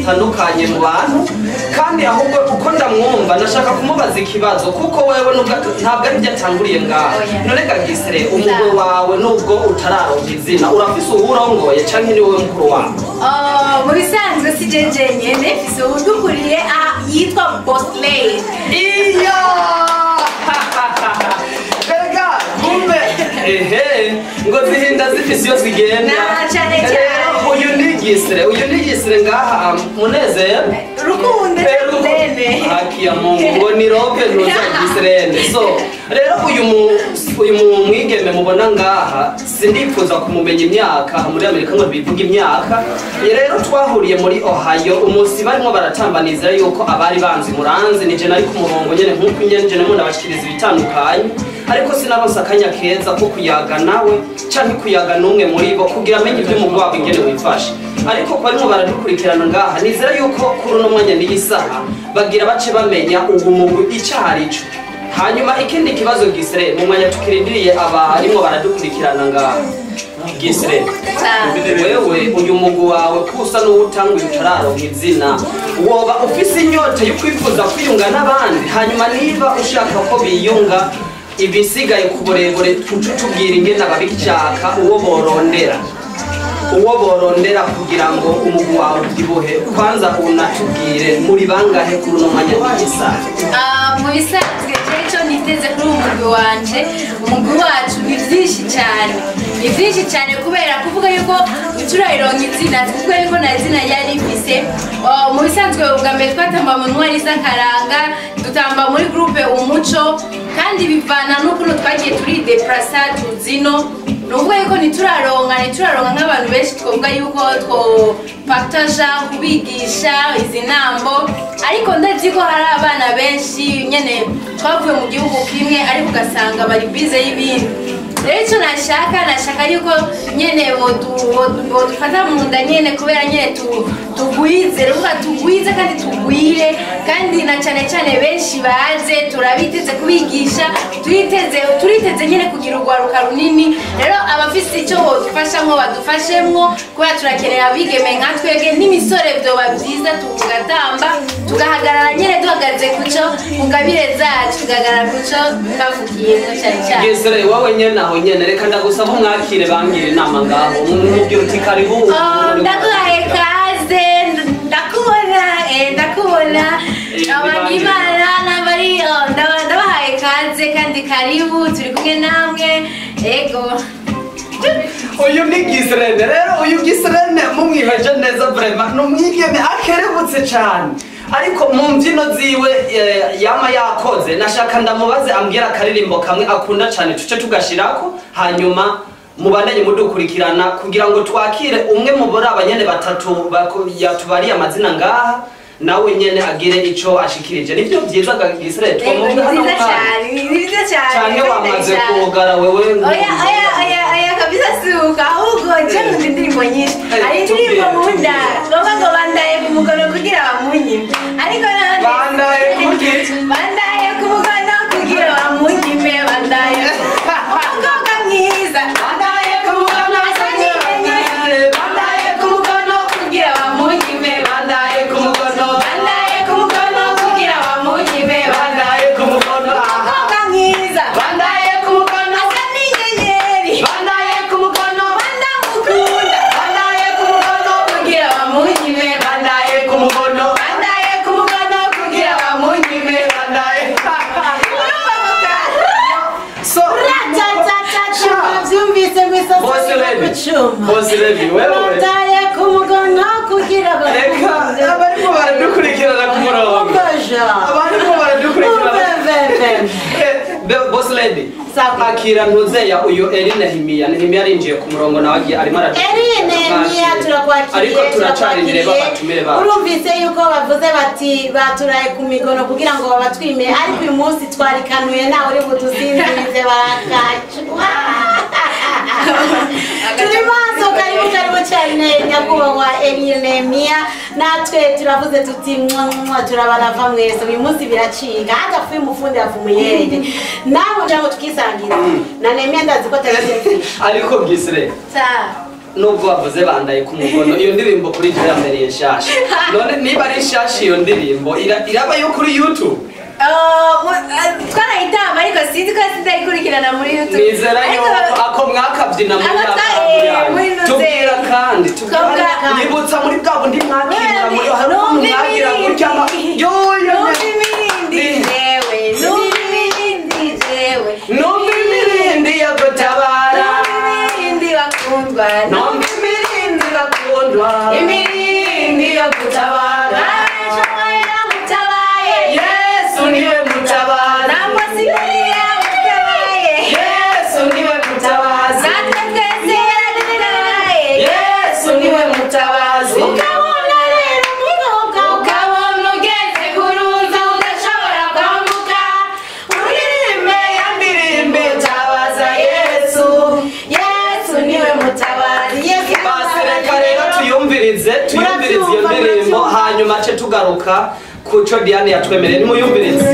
zitandukanye mu bantu. Kandi ahubwo uko ndamwumva nashaka kumubaza ikibazo, kuko wewe nubwo ntabwo ari byo atanguriye ngaha. None Gisire, umugwi wawe nubwo utararonka izina, urafise uwurongoye canke ni wowe mukuru wawe? Oh, mu bisanzwe si je jenyene, mfise uwudukuriye yitwa Boss Lady. Iyo! Erega kumbe ehe ngo zihinda zifise iyo zigenda. Na cane cane. Rero uyu ni Gisire ngaha, Munezero. Rukundo cyane. Haki ya Mungu, ngo ni robe ntuza Gisirene. So rero uyu mu mwigeme mubona ngaha, sindipfuza kumumenya imyaka. Muri Amerika ngo bivuga imyaka. Rero twahuriye muri Ohio umunsi barimo baratambanizera yuko abari banzi muranzi nije nari ku murongo nyene, nkuko nyene je namwe ndabashikiriza ibitandukanye, ariko sinaronse akanya keza ko kuyaga nawe canke kuyaga n'umwe muri bo kugira amenye ivy'umugwi wabo ingene wifashe. Ariko ko barimo baradukurikirana ngaha, nizera yuko kuri uno mwanya n'iyi saha bagira bace bamenya ubu mugwi ico arico. Hanyuma ikindi kibazo, Gisire, mu mwanya tukirindiriye abarimo baradukurikirana ngaha, Gisire, wewe uyu mugwi wawe kusa n'uwutanguye utararonka izina, woba ufise inyota yo kwifuza kwiyunga n'abandi? Hanyuma niba ushaka ko biyunga, ibisigaye ku burebure tuce tubwira ingene ababishaka, uwo borondera kugira ngo umugwi wawe ubyibuhe. Kwanza unatubwire muri bangahe kuri uno mwanya n'igisaha? Ah, mu bisanzwe jewe icyo niteze kuri uwo mugwi wanje, umugwi wacu, ni byinshi cyane, ni byinshi cyane, kubera kuvuga yuko turayironka izina, kuvuga yuko nta zina ryari rifise. Ah, mu bisanzwe ubwa mbere twatamba mu Ntwari z'Akaranga, dutamba muri groupe Umuco, kandi bivana n'ukuntu twagiye turideplasa tuzino. Ni ukuvuga yuko ntituraronka nk'abantu benshi twovuga yuko twopartaja kubigisha izi ntambo, ariko ndazi ko hari abana benshi nyene twavuye mu gihugu kimwe, ariko ugasanga bari bize y'ibindi. Rero icyo nashaka yuko nyene bodufata mu nda nyene, kubera nyene tugwize, ruvuga tugwize kandi tugwire, kandi na cane cane benshi baze, turabiteze kubigisha, turiteze nyene kugira urwaruka runini. Rero abafise icyo bodufashamwo badufashemwo, kubera turakenera abigeme nka twebwe n'imisore, vyoba vyiza tugatamba, tugahagarara nyene duhagaze kuco kugabire zacu, tugahagarara kuco twavukiyemwo cane cane. Gisire, wowe nyene aho nyene, reka ndagusaba umwakire, bangire inama ngaho, mubwira uti karibu. Oh, ndaguhaye kaze, ndakubona, ndakubona. Abanyimana n'abari, oh, ndabahaye kaze kandi karibu, turi kumwe namwe, ego. Uyu ni Gisirene. Rero uyu Gisirene mumwiheje neza, vraiment ni umwigeme akerebutse cane, ariko mu mbyino ziwe yama yakoze, nashaka ndamubaze ambwira akaririmbo kamwe akunda cane, tuce tugashirako, hanyuma mubandanye mudukurikirana kugira ngo twakire umwe mu bori abanyene batatu yatubariye amazina ngaha, nawe nyene agire ico ashikirije. Nivyo vyiza ga Gisirene? Ego, twamubwira ni hano vyiza kanya. Cyane, ni vyiza cyane. Canke wamaze kugara wewe? Oya, oya, oya, oya, kabisa suka, ahubwo je nkunda indirimbo nyinshi. Hari indirimbo Tubwire, nkunda ngombwa ngo "Bandaye ku mugono kugira bamunyime", ariko none Bandaye kuki? "Bandaye ku mugono kugira bamunyime, bandaye umukobwa mwiza, Bandaye ku mugono, asa n'inyenyeri, bandaye ku mugono kugira bamunyime, bandaye ku mugono, bandaye ku mugono kugira bamunyime, bandaye ku mugono, aha. Umukobwa mwiza, Bandaye ku mugono, asa n'inyenyeri, bandaye ku mugono, ndamukunda, bandaye ku mugono kugira bamunyime, bandaye ku mugono, bandaye ku mugono kugira bamunyime." Bandaye. So Byumvise ngo Boss isasa Lady. ku cyuma. Boss Lady, wewe Bandaye ku mugono kugira reka abarimo baradukurikirana ku murongo. Umvaja. Abarimo baradukurikirana. Umvemvemve. Boss Lady, Sawa. akira ntuzeya uyu Eri Nehemiya. Nehemiya arinjiye ku murongo, nawe agiye arimo Eri Nehemiya, turakwakiriye. Ariko turacarindiriye Turakwakiriye. babatumire bacu. Urumvise yuko bavuze bati baturaye ku migono kugira ngo babatwime, ariko uyu munsi twarikanuye, nawe uri budusinzirize, barakacu turi maso. Karibu, karibu cyane nyakubahwa Eri Nehemiya. Natwe turavuze tuti mwa mwa, turabarava mwese. Uyu munsi biracika, hagapfuye umufundi avumuyende, nawe ngira ngo tukisangira na Nehemiya, ndazi ko atari Ariko Gisire, Sa. Nubwo bavuze bandaye ku mugono, iyo ndirimbo kuri je yambereye nshasha. None niba ari nshasha, iyo ndirimbo iraba yo kuri YouTube? Twarayitamba, ariko sinzi ko sindayikurikirana muri YouTube. Nizera Ariko yuko ako mwakabyina muri Aba ya muri yanyu. Nozeri. Tubwira kandi, tubwira, Twabwira nyibutsa muri bwa bundi mwakira muri, hari ukuntu Numva mwagira gutya imirindi. Yo, yo, Numva imirindi jewe, numva imirindi jewe. Numva imirindi yo gutabara. Numva imirindi bakundwa. Numva imirindi bakundwa, imirindi yo gutabara. Mutabaye. Yesu niwe mutabazi. Nangwa sinariya mutabaye. Yesu niwe mutabazi. Natwe twese yaradutabaye. Yesu niwe mutabazi. Ukabona rero umukobwa, Ukabona ugeze ku ruzi udashobora kwambuka, uririmbe ya ndirimbe, tabaza Yesu. Yesu niwe mutabazi. Yesu. Basi reka rero tuyumvirize, tuyumvirize iyo Murabyumva, ndirimbo, murabyumva. hanyuma ce tugaruka ku co Diane yatwemereye. Nimuyumvirize.